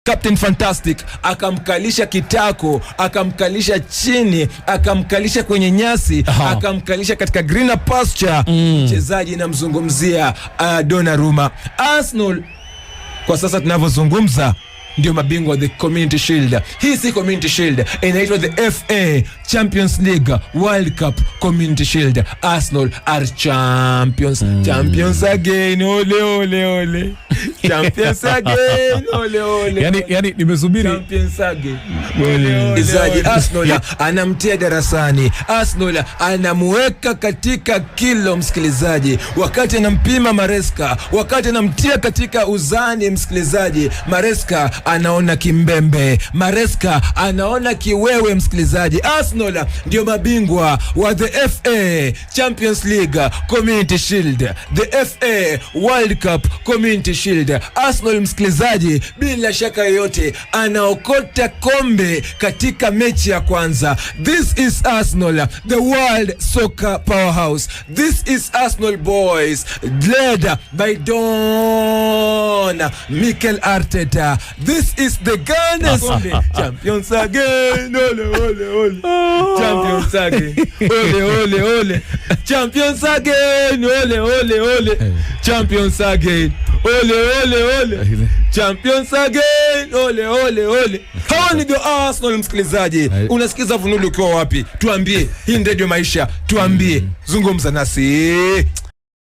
Captain Fantastic akamkalisha kitako, akamkalisha chini, akamkalisha kwenye nyasi, akamkalisha katika greener pasture. Mchezaji namzungumzia Donnarumma. Arsenal kwa sasa tunavyozungumza ndio mabingwa wa the Community Shield. Hii si Community Shield, inaitwa the FA Champions League World Cup Community Shield. Arsenal are champions, champions again. Ole ole ole, champions again. Ole ole. Yani nimesubiri. Champions again. Mchezaji Arsenal anamtia darasani, Arsenal anamuweka katika kilo, msikilizaji, wakati anampima Maresca, wakati anamtia katika uzani, msikilizaji, Maresca anaona kimbembe, Maresca anaona kiwewe, msikilizaji. Arsenal ndio mabingwa wa the FA Champions League Community Shield, the FA World Cup Community Shield. Arsenal, msikilizaji, bila shaka yoyote anaokota kombe katika mechi ya kwanza. This is Arsenal, the world soccer powerhouse. This is Arsenal boys, led by Don Mikel Arteta. This is the Gunners. Champions again, ole ole ole. Champions again, ole ole ole. Champions again, ole ole ole. Champions again, ole ole ole. Champions again, ole ole ole. Hawa ni ndio Arsenal, msikilizaji. Unasikiza Vunulu ukiwa wapi? Tuambie, hii ni Radio Maisha, tuambie, zungumza nasi.